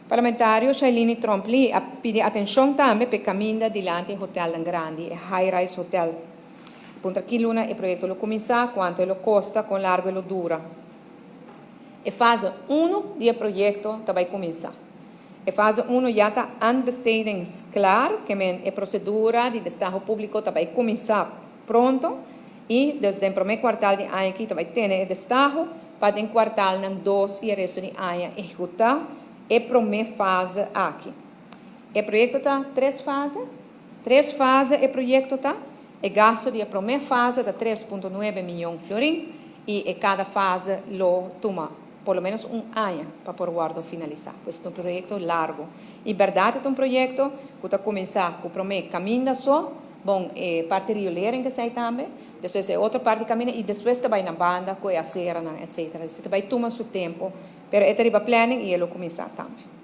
Parlamentario Shailene Tromp-Lee a pidi atencion tambe pa caminda dilanti hotel grandi, e high-rise hotel. Puntra ki luna e proyecto lo cuminsa, cuanto e costa, con largo e dura. E fase 1 di e proyecto tambe a cuminsa. E fase 1 ya ta aanbestedingsklaar, kiermen e procedura di destaho publico tambe a cuminsa pronto y desde e prome kwartaal di aña aki tambe tin e destaho pa den kwartaal 2 y e resto di aña ehecuta e prome fase aki. E proyecto ta tres fase, tres fase e proyecto ta, e gasto di e prome fase ta 3.9 miyon florin y e cada fase lo tuma por lo menos un aña pa por wordo finalisa. Pues ta un proyecto largo. Y berdad ta un proyecto cu ta cuminsa cu prome caminda so, bon, e parti riolering cu ta tambe, despues e otro parti caminda y despues tambe na banda, cu e acera, etc. Esey tambe tuma su tempo, pero e ta riba planning y e lo cuminsa tambe.